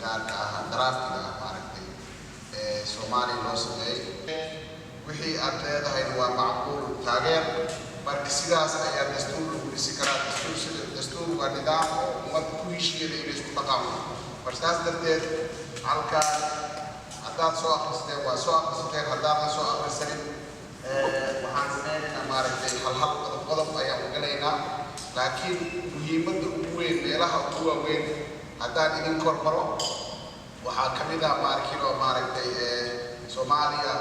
gaarka ah, draftiga ah, maaragtay, Soomaaliya loo sameeyey. Wixii aad leedahayna waa macquul, taageer. Marka sidaas ayaa dastuur lagu dhisi karaa. Dastuur, sida dastuur, waa nidaam oo ummad ku heshiiyada inay isku dhaqaan. Marka saas darteed halkaan haddaad soo akhristeen, waa soo akhrisateen. Haddaadan soo akhrisanin, waxaan sameynaynaa, maaragtay, hal hal, qodob qodob ayaan u galaynaa. Laakiin muhiimadda ugu weyn, meelaha ugu waaweyn haddaan idin kor maro, waxaa ka mid ah maarkino, maaragtay, Soomaaliya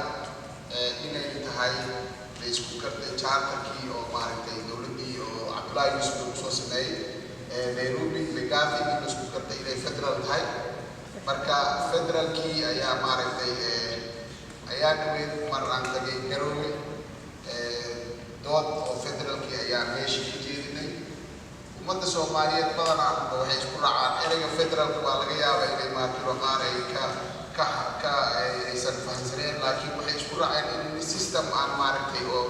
inay tahay la isku gartay charterkii oo, maaragtay, dowladdii oo Cabdullaahi Yuusuf lagu soo sameeyey Nairobi, McCarthy, in la isku gartay inay federal tahay. Marka federalkii ayaa, maaragtay, ayaa dhaweyd mar aan tagay Garoowe, dood oo federalkii ayaa meeshii ka jeedinay. Ummadda Soomaaliyeed badanaa waxay isku raacaan ereyga federalka. Waa laga yaabaa inay maarkino qaar ay ka aysan fahamsaneen, laakiin waxay isku raaceen in system aan, maaragtay, oo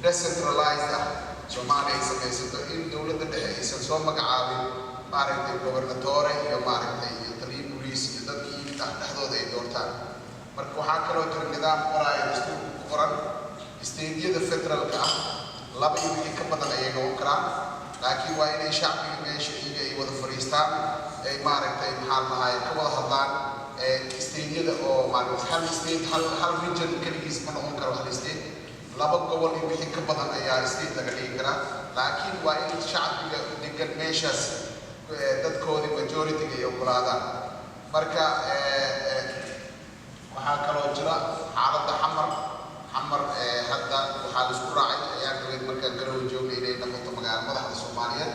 decentralized ah Soomaaliya ay samaysato, in dowladda dhexe aysan soo magacaabin, maaragtay, gobernatore iyo, maaragtay, iyo taliyo booliis iyo dadkii yimid ah dhexdooda ay doortaan. Marka waxaa kaloo jira nidaam qoraayo dastuurka ku qoran: stateyada federalka ah laba iyo wixii ka badan ayay noqon karaan, laakiin waa inay shacbiga meesha iyaga ay wada fadhiistaan, ay, maaragtay, maxaa la dhahaye, ka wada hadlaan stateyada oo, maaragtay, hal state, hal region keligiis ma noqon karo hal state. Laba gobol iyo wixii ka badan ayaa state laga dhigi karaa, laakiin waa in shacbiga degan meeshaas dadkoodii majority-ga ay ogolaadaan. Marka waxaa kaloo jira xaaladda Xamar. Xamar hadda waxaa la isku raacay, ayaan dhaweyd markaan Garowe joognay, inay noqoto magaalo madaxda Soomaaliyeed,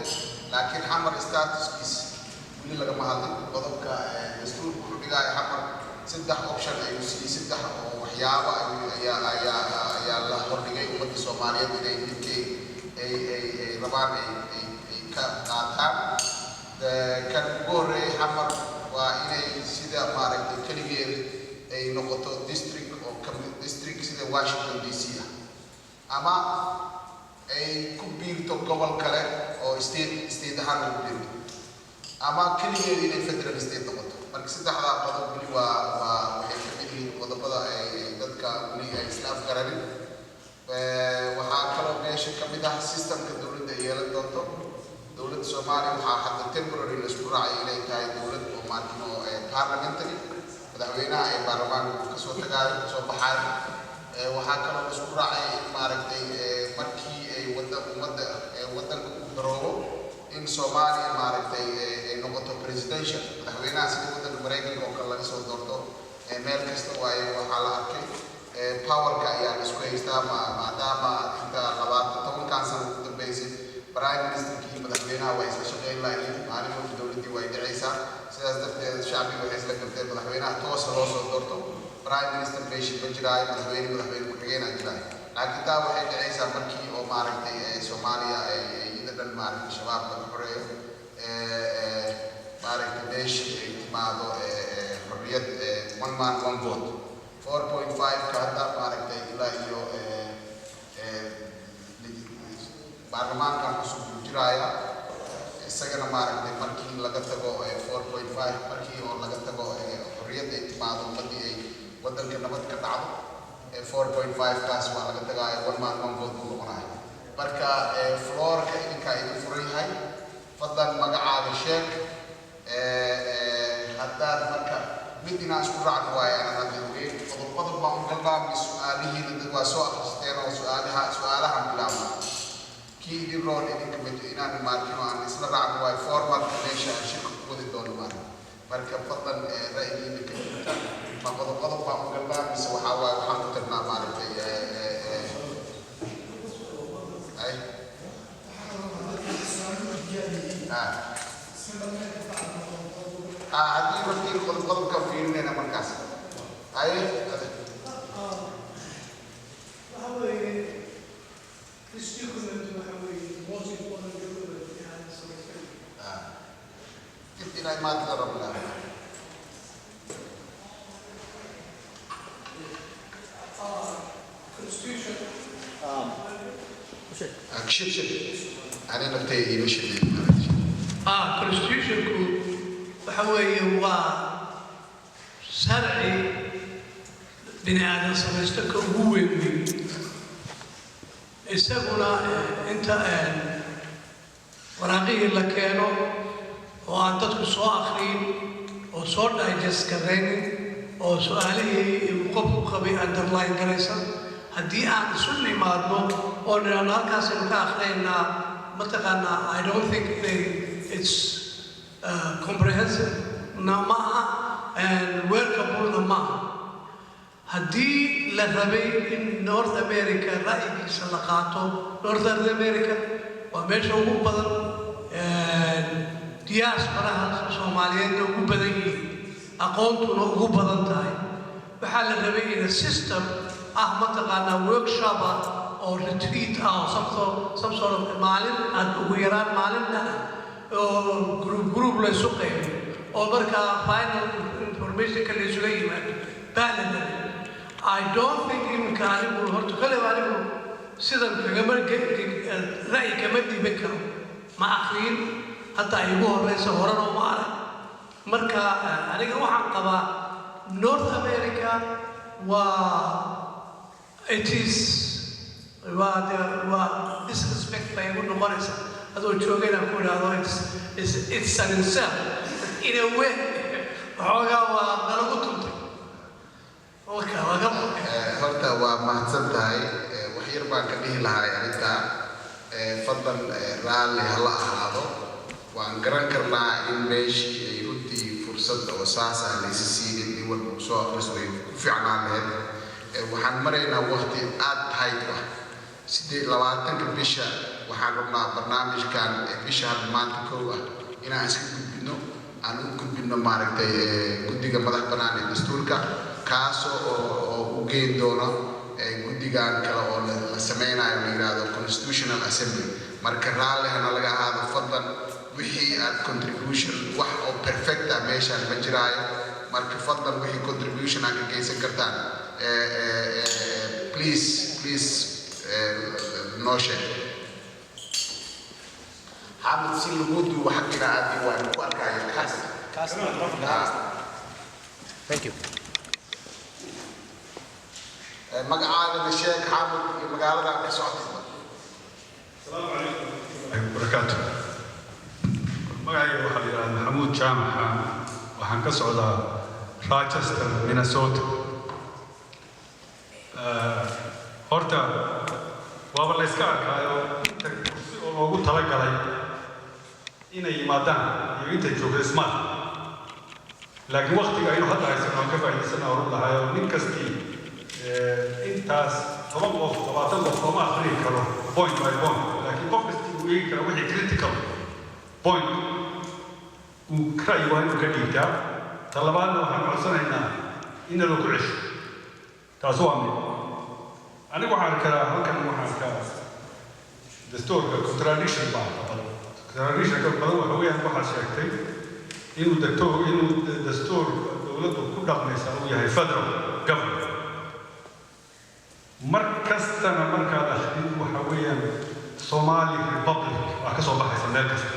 laakiin Xamar statuskiis weli lagama hadlin. Qodobka dastuurka wuxuu dhigaya Xamar saddex option ayuu siiyey, saddex oo waxyaabo ayaa la hordhigay ummadda Soomaaliyeed inay midkay ay rabaan ay ka qaataan. Kan ugu horreeyay, Xamar waa inay sida, maaragtay, keligeed ay noqoto district oo kamid district sida Washington DC ah, ama ay ku biirto gobol kale oo state ahaan ugu biirto, ama keligeed inay federal state noqoto. Marka saddexdaa qodob weli waa waxay ka mid yihiin qodobada ay dadka weli ay isla afgaranin. Waxaa kaloo meesha ka mid ah systemka dowladda ay yeelan doonto. Dowladda Soomaaliya waxaa hadda temporary la isku raacay inay tahay dowlad oo maarkino parliamentary, madaxweynaha ee baarlamaanka uu kasoo tagaayo, kasoo baxaayo. Waxaa kaloo la isku raacay in, maaragtay, markii ay wada ummadda waddanka uu garoobo, in Soomaaliya, maaragtay, ay noqoto presidential, madaxweynaha sida waddanka Maraykanka oo kale laga soo doorto meel kasta. Waayo, waxaa la arkay powerka ayaa la isku haystaa, maadaama inta 20 tobankan sano ugu dambeysay prime ministerkii iyo madaxweynaha waa isla shaqeyn lahayiin, maalin walba dowladdii way dhacaysaa. Sidaas darteed shacbiga waxay isla garteen madaxweynaha toosa loo soo doorto, prime minister meeshii ma jiraayo, madaxweyne ku-xigeenaa jiraayo. Laakiin taa waxay dhacaysaa markii oo, maaragtay, Soomaaliya ay iyada dhan, maaragtay, Shabaab laga xoreeyo, maaragtay, meeshii ay timaado xorriyad, one man one vote. 4.5 ka hadda, maaragtay, ilaa iyo baarlamaankan cusub buu jiraaya isagana, maaragtay, markii laga tago 4.5, markii oo laga tago, xorriyad ay timaado, ummaddii ay waddanka nabad ka dhacdo, 4.5 kaas waa laga tagaayo, one man one vote buu noqonaya. Marka floorka idinkaa idin furan yahay. Fadlan magacaaga sheeg. Haddaad marka mid inaan isku raacno waayo, aanan hadda ogeyn qodob qodob baan u galnaa mi su-aalihiina dad waa soo akhristeen oo su-aalahan bilaabna, kii idin roon idinka mid inaan maarkino aan isla raacno waayo formatka meesha aan shirka ku wadi doono, maarka. Marka fadlan ra'yigiina ka jirta, ma qodob qodob baan u galnaa mise waxaa waaye waxaan ku tagnaa, maaragtay, ay haddii markii qodob qodobkaan fiirinayna markaas ay Waxa weeye, this document waxa weeye the most important document we have in Somalia. Dib inay maanta la rabnaa. Constitution. Shid shid, ani naftay iima shidin. Constitutionku waxa weeye waa Sharci bini aadan samaysto ka ugu weyn weyn isaguna inta waraaqihii la keeno oo aan dadku soo akhriyin oo soo digest garaynin oo su-aalihii uu qofku qabay underline garaysan, haddii aan isu nimaadno oo nidhaahno halkaasaynu ka akhriyaynaa, mataqaanaa, I don't think inay it's comprehensive na ma aha and workable-na ma aha. Haddii la rabay in North America ra'yigiisa la qaato, North America waa meesha ugu badan diasporaha Soomaaliyeedna ugu badan yihiin, aqoontuna ugu badan tahay. Waxaa la rabay in a system ah, mataqaanaa, workshop ah oo retreat ah oo some sort of maalin aad ugu yaraan maalin dhan ah oo group group la isu qaybiyo oo markaa final informationka la isula yimaado baa la rabay. I don't think iminka anigu horta koleba anigu sidan kagama ra'yi kama dhiiban karo. Ma akhriyin, hadda ay igu horeysa, horena uma arag. Marka aniga waxaan qabaa North America waa it is waa de waa disrespect bay igu noqonaysaa adoo jooga inaan ku idhaahdo it's an insult in a way. Waxoogaa waa nalagu tuntay. Waka waa ka Horta waa mahadsan tahay. Wax yar baan ka dhihi lahaa arrintaa. Fadlan raalli hala ahaado. Waan garan karnaa in meeshii ay runtii fursad oo saas ah laysa siinin, in walba uu soo akhristo way ku fiicnaan lahayd. Waxaan maraynaa waqti aad tight ah, 28-ka bisha. Waxaan rabnaa barnaamijkan bisha hadda maanta 1 ah inaan iska gudbino, aan u gudbino, maaragtay, guddiga madax bannaan ee dastuurka, kaasoo oo u geyn doono guddigan kale oo la sameynayo, la yidhaahdo Constitutional Assembly. Marka raalli hana laga ahaado fadlan. Wixii aad contribution, wax oo perfect ah meeshaan ma jiraayo. Marka fadlan wixii contribution aad ka geysan kartaan, please, please, noo sheeg. Xamid, si lagu duubo xaggina aad waan ku arkaayo kaas. Thank you. Magacaagana sheeg, Xaamud, iyo magaalada aad ka socotid. السلام عليكم ورحمة الله وبركاته. Magacayga waxaa la yidhahdaa Maxamuud Jaamac Xaamud. Waxaan ka socdaa Rochester, Minnesota. Horta waaba la iska arkaayo inta kursi oo loogu talagalay inay yimaadaan iyo inta joogta smart, laakiin waktiga aynu hadda haysano aan ka faa'iidaysana oran lahayo nin kastii intaas 10 qof, 20 qof looma akhriyi karo point by point, laakiin qof kastii uu eegi kara wixii critical point uu ra'yi waa inuu ka dhiibtaa. Ta labaadna waxaan codsanaynaa in naloo ku cesho. Taas waa mid. Anigu waxaan arkaa halkan, waxaan arkaa dastuurka contradiction baa badan. Contradictionka badan waxa weeyaan waxaad sheegtay inuu dastuur dowladdu ku dhaqmaysa uu yahay federal government. Mar kastana markaad akhrid waxa weeyaan Somali Republic waa ka soo baxaysa meel kasta.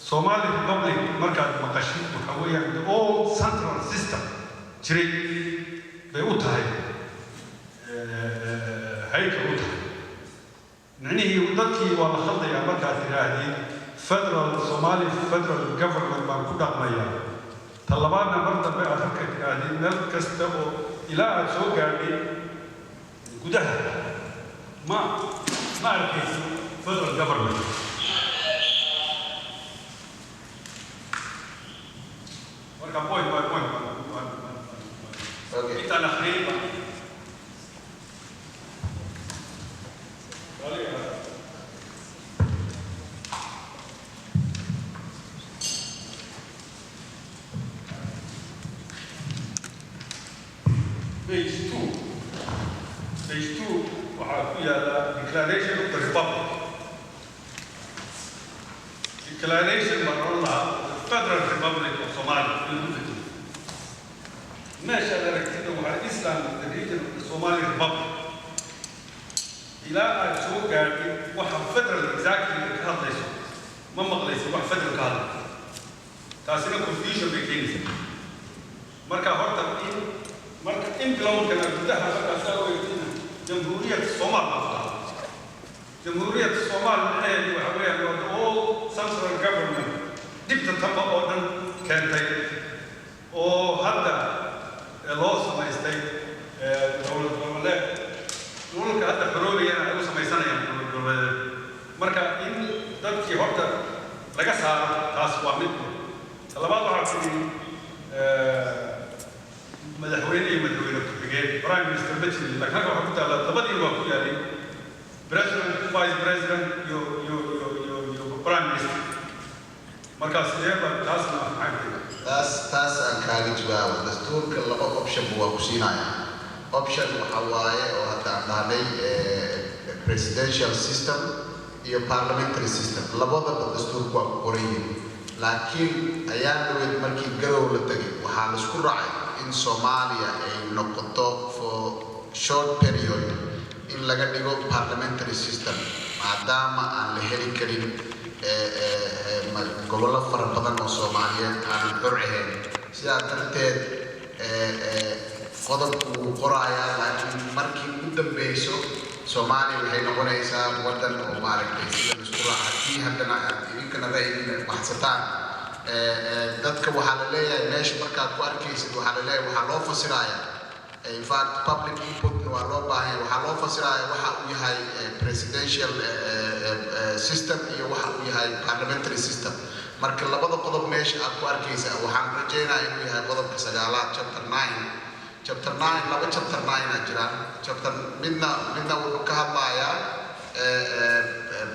Somali Republic markaad maqashid waxa weeyaan the old central system jiray bay u tahay haykal u tahay. Micnihii dadkii waa la khaldayaa markaad tidhaahdid federal, Somali federal government baan ku dhaqmayaa. Ta labaadna mar dambe aad halka tidhaahdid meel kasta oo ilaa aad soo gaadhay gudaha ma arkaysid federal government. Marka point by point Okay. intaan akhriyey baan. Page 2. Page 2 waxaa ku yaala Declaration of the Republic. Declaration baan oran lahaa the Federal Republic of Somalia in lagu dejiyo. Meeshaad aragtida waxaa Islam the region of the Somali Republic. Ilaa aad soo gaadhin waxa federal exactly ka hadlayso, ma maqlaysid wax federal ka hadlayso. Taasina confusion bay keenaysaa. Marka Ajandaha markaasaa u eegtina Jamhuuriyad Soomaal baa ku taala. Jamhuuriyad Soomaal micnaheedu waxa weeyaan waa the all central government dhibta tamba oo dhan keentay oo hadda loo samaystay dowlad goboleed. Dhulalka hadda xoroobayana ay u samaysanayaan dowlad goboleed. Marka in dadkii horta laga saaro, taas waa mid. Labaad, waxaa tidhi madaxweyne iyo madaxweyne ku-xigeen, prime minister ma jirin, laakiin halka waxaa ku taalla labadii waa ku yaalay, president, vice president iyo prime minister. Marka sidee ba taasna maxaa ku Taas aan kaaga jawaabo. Dastuurka laba option waa ku siinaya. Option waxa waaye oo hadda aan dhahnay presidential system iyo parliamentary system. Labadaba dastuurku waa ku qoran yihiin, laakiin ayaan dhaweyd markii Garow la tagay waxaa la isku raacay in Soomaaliya ay noqoto for short period in laga dhigo parliamentary system, maadaama aan la heli karin gobollo fara badan oo Soomaaliyeed aanan xor ahayn. Sidaa darteed qodobku wuu qorayaa, laakiin markii ugu dambeyso Soomaaliya waxay noqonaysaa waddan oo maaragtay sida laisku raaca. Haddii haddana aad idinkana ra'yigiina baxsataan, dadka waxaa la leeyahay meesha markaad ku arkaysid, waxaa la leeyahay, waxaa loo fasirayaa, in fact public inputna waa loo baahan yahay, waxaa loo fasiraya waxa uu yahay presidential system iyo waxa uu yahay parliamentary system. Marka labada qodob meesha aad ku arkaysa, waxaan rajaynayaa inuu yahay qodobka sagaalaad, chapter 9. Chapter 9, laba chapter 9 aa jiraan. Chapter midna wuxuu ka hadlayaa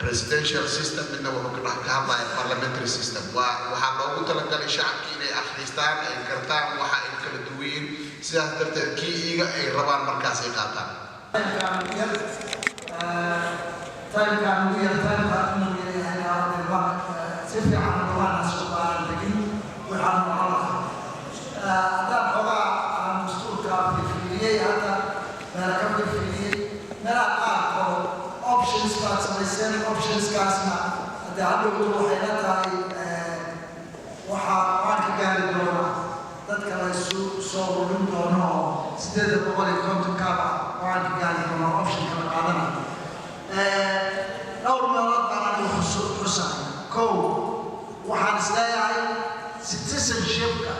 presidential system, midna wuxuu ka hadlayaa parliamentary system. Waa waxaa loogu talagalay shacabki inay akhristaan, ay gartaan waxa ay kala duwan yihiin. Sidaas darteed kii iiga ay rabaan markaas ay qaataan. Timekaan ugu yar, timeka inuu yahay si fiican waana soo degin. Waxaan noqon lahaa haddaan xoogaa aan dastuurka fiirfiiriyey, hadda meela ka fiirfiiriyey, meelaha qaarkood options baad samayseen. Optionskaasna haddii hadhowtu waxay la tahay waxaa waan ka gaari doona dadka la isu soo ururin doono oo 850-kaaba waan ka gaari doona optionka la qaadanayo. Dhowr meelood baan anigu xusaya. Kow, waxaan isleeyahay citizenshipka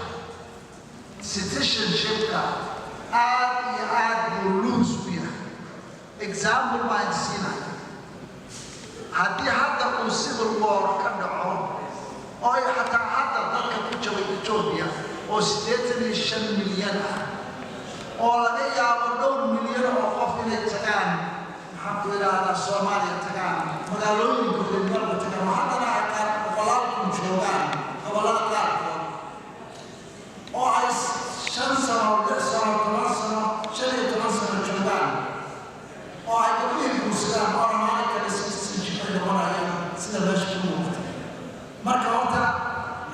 aad iyo aad buu loose u yahay. Example baan siinaya. Haddii hadda uu civil war ka dhaco oo ay xataa hadda dadka ku jabay Ethiopia oo 85 milyan ah, oo laga yaabo dhowr milyan oo qof inay tagaan, maxaan ku idhaahdaa, Soomaaliya tagaan, magaalooyinkooda meelba tagaan, oo haddana ay qaar boqolaal kun joogaan gobollada qaarkood, oo ay 5 sano, 6 sano, 10 sano, 15 sano joogaan, oo ay gabdhihii guursadaan, oo maalin kale citizenship ay noqonayaan sida meesha ku muuqata. Marka horta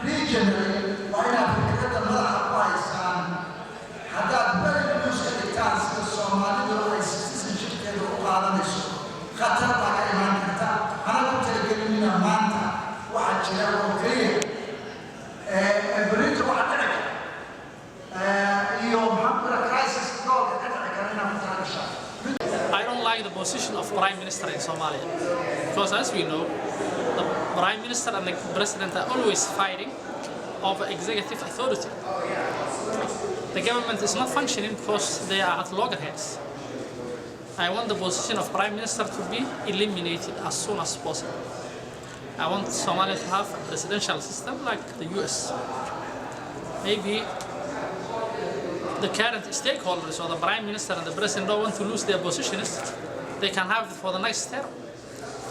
regionally waa inaad fikradda madaxa ku haysaan. Haddaad very loose ka dhigtaan sida Soomaalidu ay citizenshipkeeda u qaadanayso, khatar baa ka imaan karta. Hana ku talagelinina maanta waxaa jira oo keliya, berito waxa dhici kara iyo maxaan ku idhaha crisis gobolka ka dhici kara inaad ku talagashaan. I don't like the position of prime minister in Somalia because, as we know, the prime minister and the president are always fighting over executive authority. The government is not functioning because they are at loggerheads. I want the position of prime minister to be eliminated as soon as possible. I want Somalia to have a presidential system like the US. Maybe the current stakeholders or the prime minister and the president don't want to lose their positions. They can have it for the next term.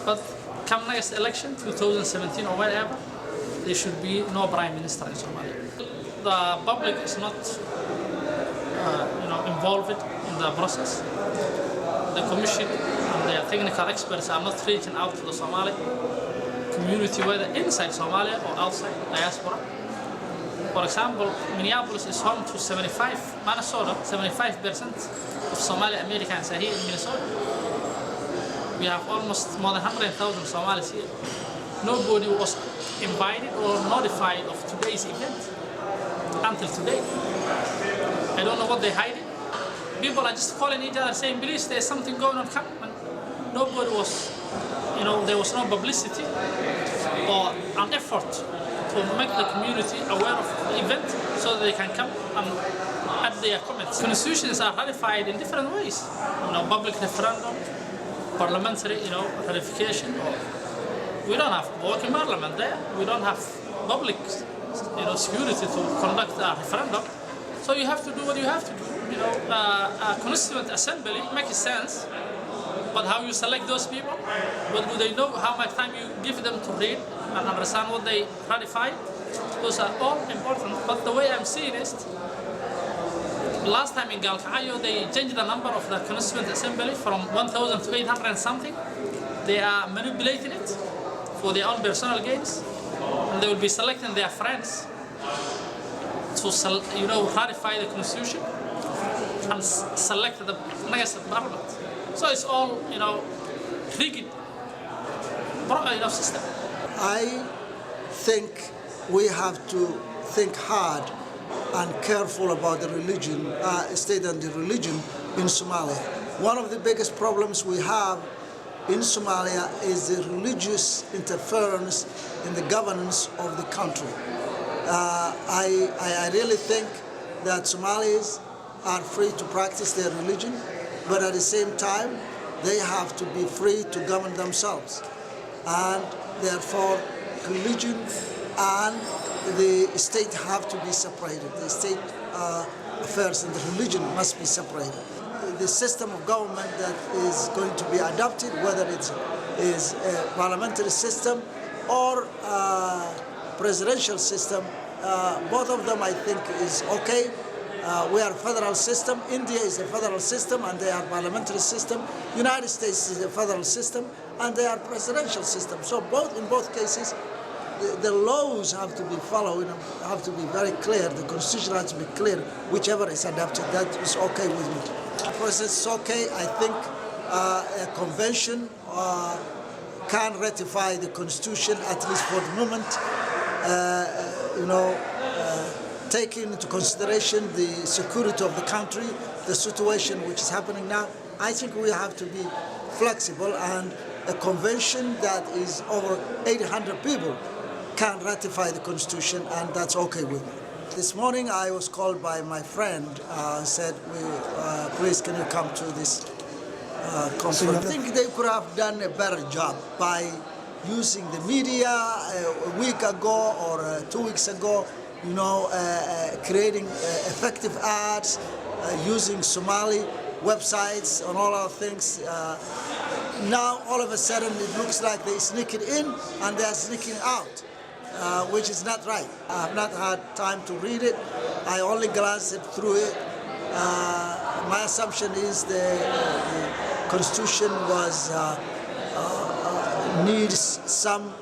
But come next election, 2017 or whatever, there should be no prime minister in Somalia. The public is not involved in the process. The commission and their technical experts are not reaching out to the Somali community, whether inside Somalia or outside diaspora. For example, Minneapolis is home to 75, Minnesota, 75% of Somali Americans are here in Minnesota. We have almost more than 100,000 Somalis here. Nobody was invited or notified of today's event until today. I don't know what they're hiding. People are just calling each other saying, "Please, there's something going on, come." And nobody was, there was no publicity or an effort to make the community aware of the event so that they can come and add their comments. Constitutions are ratified in different ways. Public referendum, parliamentary, ratification. Or we don't have working parliament there. We don't have public, security to conduct a referendum. So you have to do what you have to do. A constituent assembly makes sense, but how you select those people, what do they know, how much time you give them to read and understand what they ratify, those are all important. But the way I'm seeing it, last time in Galkayo, they changed the number of the constituent assembly from 1,000 to 800 and something. They are manipulating it for their own personal gains, and they will be selecting their friends to ratify the constitution and select the next parliament. So it's all rigged system. I think we have to think hard and careful about the religion, state and the religion in Somalia. One of the biggest problems we have in Somalia is the religious interference in the governance of the country. I really think that Somalis are free to practice their religion, but at the same time, they have to be free to govern themselves. And therefore, religion and the state have to be separated. The state affairs and the religion must be separated. The system of government that is going to be adopted, whether it is a parliamentary system or a presidential system, both of them I think is okay. We are a federal system. India is a federal system and they are parliamentary system. United States is a federal system and they are presidential system. So in both cases, the laws have to be followed, have to be very clear. The constitution has to be clear, whichever is adopted. That is okay with me. The process is okay. I think a convention can ratify the constitution, at least for the moment. Taking into consideration the security of the country, the situation which is happening now, I think we have to be flexible, and a convention that is over 800 people can ratify the constitution, and that's okay with me. This morning I was called by my friend, said, "Please can you come to this conference?" I think they could have done a better job by using the media a week ago or 2 weeks ago, creating effective ads, using Somali websites and all our things. Now, all of a sudden, it looks like they sneak it in and they are sneaking out, which is not right. I have not had time to read it. I only glanced it through it. My assumption is the Constitution was needs some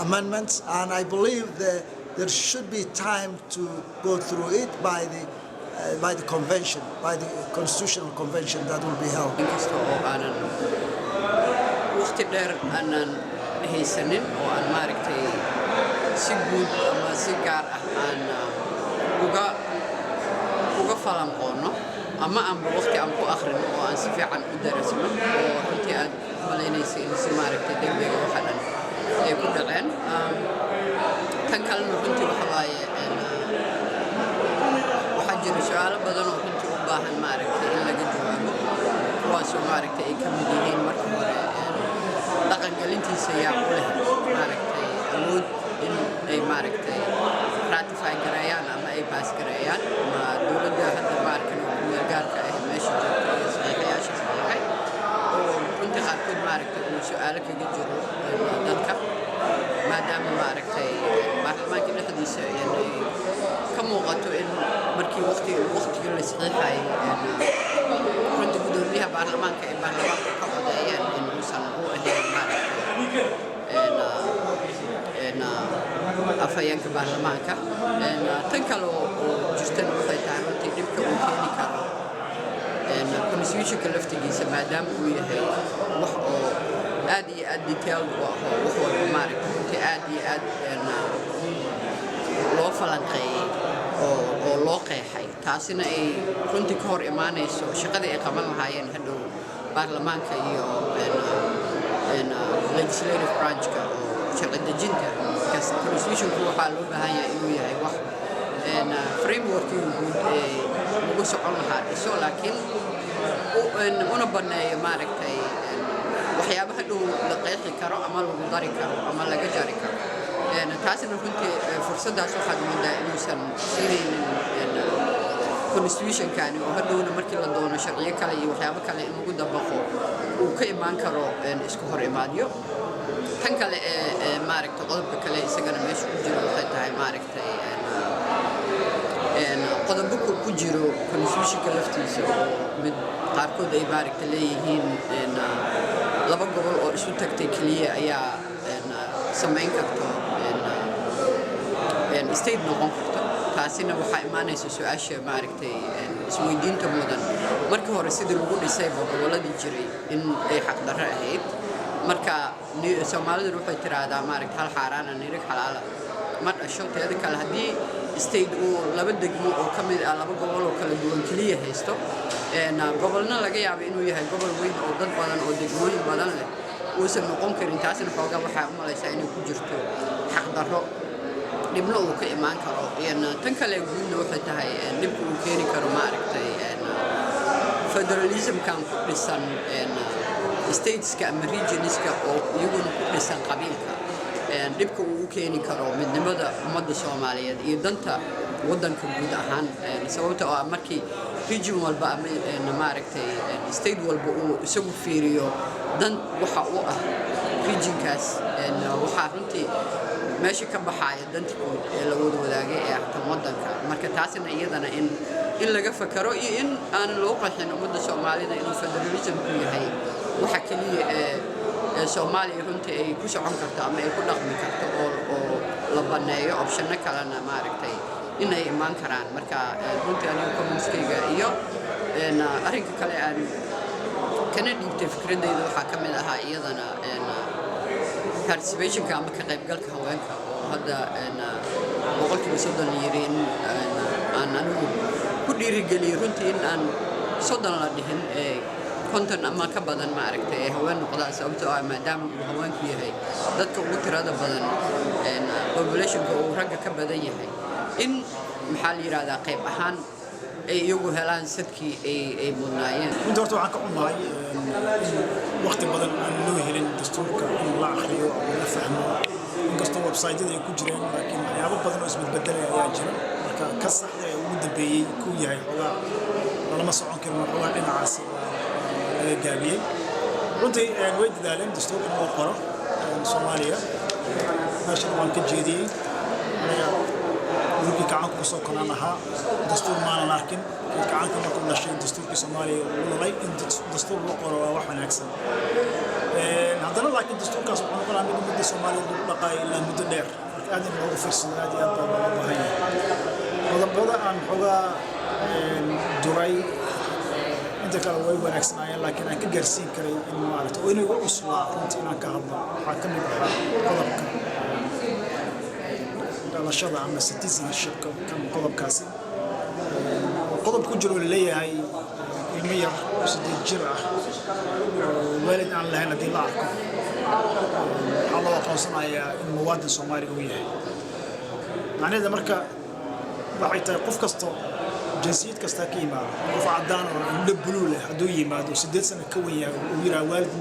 amendments, and I believe that there should be time to go through it by the convention, by the constitutional convention that will be held. Inkasta oo aanan waqti dheer aanan haysanin oo aan maaragtay si guud ama si gaar ah aan uga falanqoono ama aanba waqti aan ku akhrino oo aan si fiican u darasno oo runtii aad malaynaysa in si maaragtay degdega waxa dhan ay ku dhaceen. Tan kalena runtii waxa waaye waxaa jira su-aalo badan oo runtii u baahan maaragtay in laga jawaabo, kuwaasoo maaragtay ay ka mid yihiin marka hore dhaqangelintiisa yaa u leh maaragtay awood in ay maaragtay ratify gareeyaan ama ay pass gareeyaan, ma dowladda hadda maarkan oo kumeel gaarka ah meesha joogta iyo saxiixayaasha saxiixay oo runtii qaarkood maaragtay uu su-aalo kaga jiro dadka, maadaama maaragtay baarlamaanka dhexdiisa ay ka muuqato in markii waqtigii la saxiixayay runtii gudoomiyaha baarlamaanka ay baarlamaanka ka codeeyeen in uusan u ahayn maaragtay afhayeenka baarlamaanka. Tan kale oo jirtana waxay tahay runtii dhibka uu keeni karo constitutionka laftigiisa, maadaama uu yahay wax oo aad iyo aad detailed u ah oo wax walba maaragtay runtii aad iyo aad loo falanqeeyey oo loo qeexay. Taasina ay runtii ka hor imaanayso shaqadii ay qaban lahaayeen hadhow baarlamaanka iyo legislative branchka oo sharci dejinta. Markaas constitutionku waxaa loo baahan yahay inuu yahay wax frameworkii guud ee lagu socon lahaa dhiso, laakiin una banneeyo, maaragtay, waxyaabaha dhow la qeexi karo ama lagu dari karo ama laga jari karo. Taasina runtii fursaddaas waxaad moodaa inuusan siinaynin constitutionkani, oo hadhowna markii la doono sharciyo kale iyo waxyaabo kale in lagu dabaqo uu ka imaan karo isku hor imaadyo. Tan kale ee, maaragtay, qodobka kale isagana meesha ku jiro waxay tahay, maaragtay, qodobo ku jiro constitutionka laftiisa oo mid qaarkood ay, maaragtay, leeyihiin laba gobol oo isu tagtay keliya ayaa samayn karto state noqon karto. Taasina waxaa imaanaysa su-aasha, maaragtay, isweydiinta mudan markii hore sidii lagu dhisayba gobolladii jiray in ay xaqdarro ahayd. Marka Soomaaliduna waxay tiraahdaa, maaragtay, hal xaaraana nirig xalaala ma dhasho. Teeda kale, haddii state uu laba degmo oo ka mid ah laba gobol oo kala duwan keliya haysto, gobolna laga yaabo inuu yahay gobol weyn oo dad badan oo degmooyin badan leh uusan noqon karin, taasina xoogaa waxaa u malaysaa inay ku jirto xaqdarro, dhibna uu ka imaan karo. Tan kale guudna waxay tahay dhibka uu keeni karo, maaragtay, federalismkan ku dhisan stateska ama regionska oo iyaguna ku dhisan qabiilka, dhibka uu u keeni karo midnimada ummadda Soomaaliyeed iyo danta waddanka guud ahaan, sababta oo ah markii region walba ama, maaragtay, state walba uu isagu fiiriyo dan waxa u ah regionkaas, waxaa runtii meesha ka baxaaya danta guud ee la wada wadaagay ee ah tan waddanka. Marka taasina iyadana in laga fakaro iyo in aanan loo qaxin ummadda Soomaalida inuu federalismku yahay waxa keliya ee Soomaaliya runtii ay ku socon karto ama ay ku dhaqmi karto, oo la banneeyo optionno kalena, maaragtay, in ay imaan karaan. Marka runtii aniga commentskayga iyo arrinka kale aan kana dhiibtay fikraddayda waxaa ka mid ahaa iyadana participationka ama ka qaybgalka haweenka, oo hadda 30% la yiri, in aan anigu ku dhiirigeliyey runtii in aan 30 la dhihin ee 50 ama ka badan, maaragtay, ay haween noqdaan, sababtoo ah maadaama uu haweenku yahay dadka ugu tirada badan populationka, uu ragga ka badan yahay, in, maxaa la yidhahdaa, qayb ahaan ay iyagu helaan sadkii ay mudnaayeen. Runtii horta waxaan ka xumahay in waqti badan aan loo helin dastuurka in la akhriyo ama la fahmo, inkastoo website-yada ay ku jireen, laakiin waxyaabo badan oo isbedbedelaya ayaa jira. Marka ka saxda ee ugu dambeeyey ku yahay xoogaa lalama socon karin oo xoogaa dhinacaasi waa laga gaabiyey. Runtii way dadaaleen dastuur in loo qoro Soomaaliya. Meeshan waan ka jeediyey, aniga gurigii gacanka kusoo koraan ahaa, dastuur maanan arkin. Gacanka markuu dhashay dastuurkii Soomaaliya uu lulay. In dastuur la qoro waa wax wanaagsan haddana, laakiin dastuurkaas wuxuu noqonaa mid ummadda Soomaaliyeed lagu dhaqaayo ilaa muddo dheer. Marka aad in loogu fiirsado aad iyo aad baa looga baahan yahay. Qodobada aan xoogaa duray inta kale way wanaagsanaayeen, laakiin aan ka gaarsiin karay in, maaragta, oo inay igu cuslaa runtii inaan ka hadlo waxaa ka mid ahaa qodobka dhalashada ama citizenshipka. Kan qodobkaasi qodob ku jiro laleeyahay ilmo yar oo 8 jir ah oo waalid aan lahayn haddii la arko, waxaa loo aqoonsanayaa in muwaadin Soomaali uu yahay. Macnaheeda marka waxay tahay qof kasto jinsiyad kastaa ka yimaado, qof caddaan oo indho buluu leh hadduu yimaado, 8 sano ka wen yahay, uu yidhaha waalid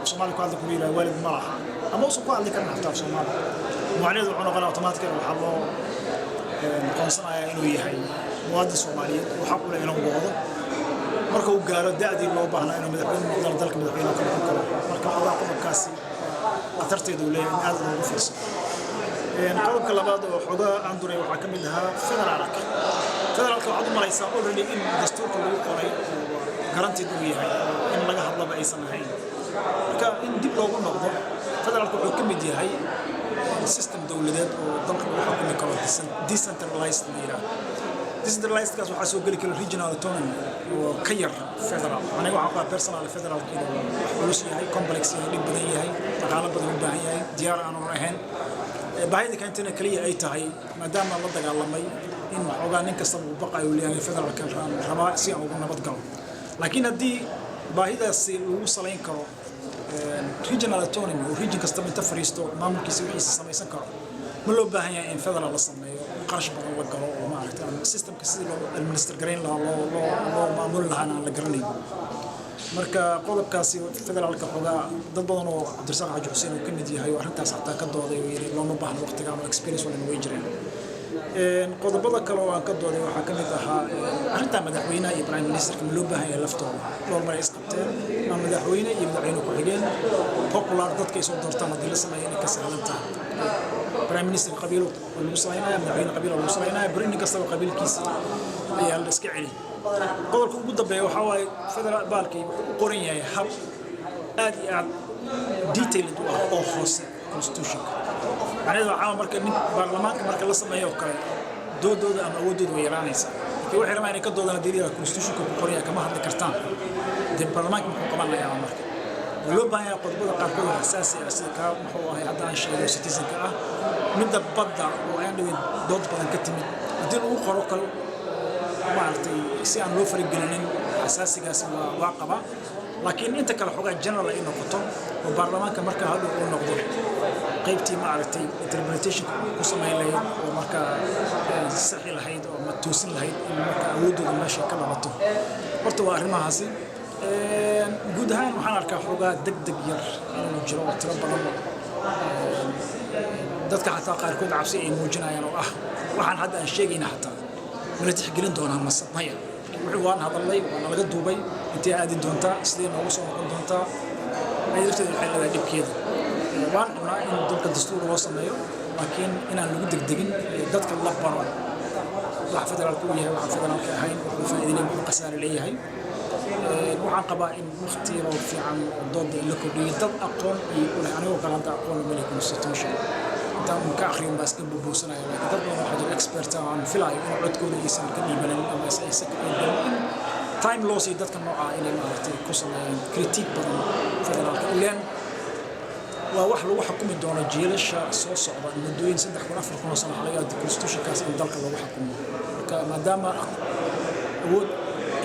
Soomaali ku hadli karo, yidhaha waalid ma laha ama uusan ku hadli karin xataa Soomaali, macnaheedu wuxuu noqonaa automatically waxaa loo aqoonsanayaa inuu yahay muwaadin Soomaaliyeed oo xaq u leh inuu booqdo marka uu gaaro da'dii loo baahnaa inuu madaxweyne noqdana dalka madaxweyne ka noqon karo. Marka xogaa qodobkaasi khatarteedu uu leeyahay in aad loogu fiirsado. Qodobka labaad oo xogaa aan duray waxaa ka mid ahaa federaalka. Federaalka waxaad u malaysaa already in dastuurka lagu qoray oo guaranteed uu yahay oo in laga hadlaba aysan ahayn. Marka in dib loogu noqdo, federaalka wuxuu ka mid yahay system dowladeed oo dalka lagu xukumi karo, decentralized la yidhaahdo. Decentralizedkaas waxaa soo geli kara regional autonomy oo ka yar federal. Aniga waxaan qabaa personal federalka inuu wax culus yahay, complex yahay, dhib badan yahay, dhaqaalo badan u baahan yahay, diyaar aanu ahayn. Baahida keentana kaliya ay tahay maadaama la dagaalamay In xoogaa nin kastaba uu baqayo uu leeyahay federaalka rabaa si aan ugu nabad galo. Laakiin haddii baahidaasi lagu salayn karo regional autonomy, oo region kastaba inta fariisto maamulkiisa wixiisa samaysan karo, ma loo baahan yahay in federal la sameeyo, qarash badan la galo oo maaragtay aan systemka sidii loo administer garayn lahaa, loo maamuli lahaana aan la garanayn? Marka qodobkaasi federaalka, xoogaa dad badan oo Cabdirasaaq Xaaji Xuseen uu ka mid yahay oo arrintaas xataa ka dooday oo yidhi looma baahno waqtigaan oo experience walina way jireen. Qodobada kale oo aan ka dooday waxaa ka mid ahaa arrinta madaxweynaha iyo prime ministerka. Ma loo baahan yahay laftooda? Dhowr mar ay isqabteen ama madaxweyne iyo madaxweyne ku-xigeen popular dadka ay soo doortaan haddii la sameeyo inay ka sahlan tahay. Prime minister qabiilo lagu salaynaya, madaxweyne qabiilo lagu salaynaya, beri nin kastaba qabiilkiisa ayaa la iska celi. Qodobka ugu dambeeya waxaa waaye federal baalkii wuxuu u qoran yahay hab aad iyo aad detailed u ah oo hoose constitutionka. Macnaheedu waxaa marka nin baarlamaanka marka la sameeyo oo kale, doodooda ama awooddooda way yaraanaysaa. Marka waxay rabaan inay ka doodaan haddii la constitutionka ku qoran yahay kama hadli kartaan, dee baarlamaanka muxuu qabanayaa? Marka waa loo baahan yahay qodobada qaarkood oo xasaasi ah, sida kaa muxuu ahay hadda aan sheego citizenka ah, midda badda oo aan dhawin dood badan ka timid, haddii lagu qoro kale maaragtay si aan loo faragelinin xasaasigaasi waa qabaa. Laakiin inta kale xogaa general ay noqoto oo baarlamaanka marka hadhow uu noqdo qaybtii maaragtay interpretation ku samayn lahayd oo markaa sixi lahayd oo ma toosin lahayd, in marka awooddooda meesha ka dhalato. Horta waa arrimahaasi. Guud ahaan waxaan arkaa xoogaa deg deg yar inuu jiro oo tiro badan, dadka xataa qaarkood cabsi ay muujinayaan oo ah waxaan hadda aan sheegayna xataa mala tixgelin doonaa mase maya? Wuxuu waan hadalnay, waa nalaga duubay, intee aadi doontaa, sidee noogu soo noqon doontaa? Ay lafteeda waxay leedahay dhibkeeda. Waan qabnaa in dalka dastuur loo sameeyo, laakiin inaan lagu degdegin, dadka la baro waxa federaalku uu yahay, waxaan federaalka ahayn, wuxuu faa'iido leeyahay, wuxuu khasaare leeyahay. Waxaan qabaa in waqti yaroo fiican oo dooda in la kordhiyo, dad aqoon iyo u leh. Anigoo kale hadda aqoon uma leh constitution, intaan un ka akhriyin baa iska bubuusanaya, laakiin dad badan waxaa jira expert ah aan filaayo in codkooda aysan ka dhiibanin ama aysan ka qaybgalin, in time loo siiyo dadka noocaa inay maaragtay ku sameeyaan critique badan federaalka. Ileen waa wax lagu xukumi doono jiilasha soo socda muddooyin 3000, 4000 oo sano waxaa laga yaabaa constitutionkaas in dalka lagu xukumo. Marka maadaama awood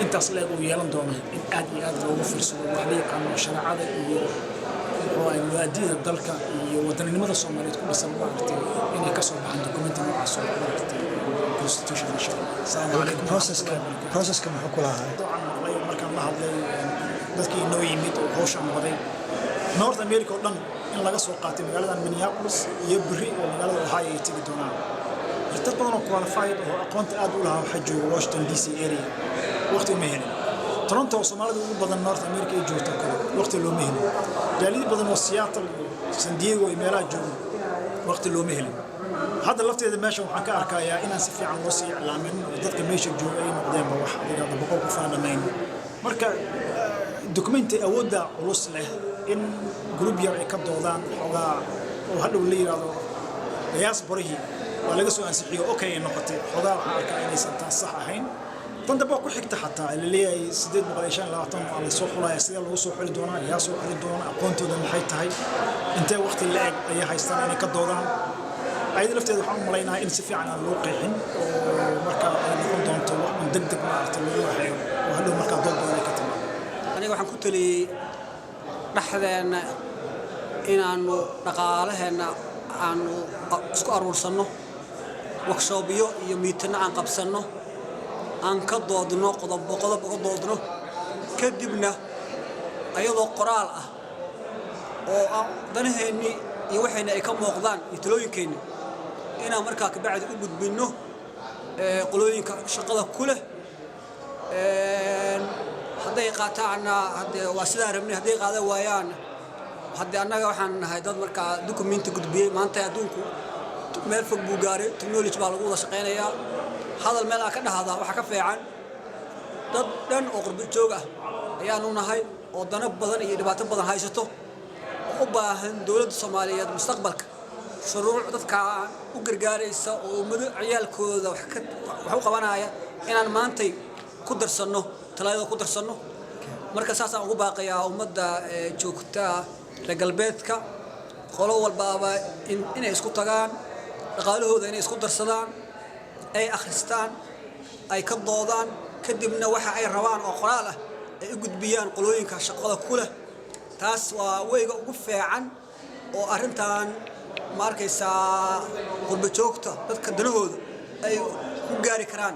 intaas leeg uu yeelan doono, in aad iyo aad loogu fiirsado wax la yaqaano shareecada iyo muxuu ahay mabaadi'da dalka iyo wadaninimada Soomaaliyeed ku dhisan, maaragtay inay kasoo baxaan documenti noocaas oo maaragtay constitution, insha Allah. Asalaamu calaykum. Processka waraxmatullahi wabarakaatu. Processka muxuu ku lahaa? Waxaan maqlay markaan la hadlay dadkii inoo yimid oo hawshaan waday North America oo dhan in laga soo qaatay magaalada Minneapolis iyo berri oo magaalada Ohio ay tegi doonaan. Dad badan oo qualified oo aqoonta aad u lahaa waxaa jooga Washington DC area, waqti uma helin. Toronto oo Soomaalida ugu badan North America ay joogto kale, waqti looma helin. Jaaliyad badan oo Seattle iyo San Diego iyo meelaha jooga, waqti looma helin. Hadda lafteeda meesha waxaan ka arkayaa inaan si fiican loo sii iclaamin oo dadka meesha jooga ay noqdeenba wax adiga hadda 100 qof aan dhammayn. Marka documenti awoodda culus leh in group yar ay ka doodaan xoogaa oo hadhow la yidhaahdo diasporihii waa laga soo ansixiyo, okay ay noqotay, xoogaa waxaan arkaa inaysan taas sax ahayn. Tan dambe waa ku xigta, xataa la leeyahay 825 waa la soo xulaya. Sidee lagu soo xuli doonaa? Yaa soo xuli doona? Aqoontooda maxay tahay? Intee waqti la eg ayay haystaan inay ka doodaan? Ayada lafteeda waxaan u malaynayaa in si fiican aan loo qeexin oo marka ay noqon doonto wax un deg deg maaragtay lagu waxeeyo oo hadhow markaa dood badan ay ka timaado. Aniga waxaan ku taliyey dhexdeenna inaannu dhaqaalaheenna aanu isku aruursanno, workshopyo iyo meetingno aan qabsanno, aan ka doodno qodobo qodob uga doodno, kadibna ayadoo qoraal ah oo danaheennii iyo waxayna ay ka muuqdaan iyo talooyinkeenni inaan markaa kabacdi u gudbinno qolooyinka shaqada ku leh. Hadday qaataanna haddee waa sidaan rabnay, hadday qaadan waayaan haddee annaga waxaan nahay dad markaa documenti gudbiyey. Maanta adduunku meel fog buu gaaray, technology baa lagu wada shaqaynayaa. Hadal meel aa ka dhahda waxaa ka fiican dad dhan oo qurbo joog ah ayaanu nahay oo dano badan iyo dhibaato badan haysato oo u baahan dowladda Soomaaliyeed mustaqbalka shuruuc dadka u gargaaraysa oo ummado ciyaalkooda wax u qabanaya inaan maantay ku darsanno, talaadada ku darsanno. Marka saasaan ugu baaqayaa ummadda joogta reer galbeedka, qolo walbaaba inay isku tagaan, dhaqaalahooda inay isku darsadaan. Ay akhristaan, ay ka doodaan, kadibna waxa ay rabaan oo qoraal ah ay u gudbiyaan qolooyinka shaqada ku leh. Taas waa weyga ugu fiican oo arrintan, ma arkaysaa, qurbo joogta dadka danahooda ay ku gaari karaan.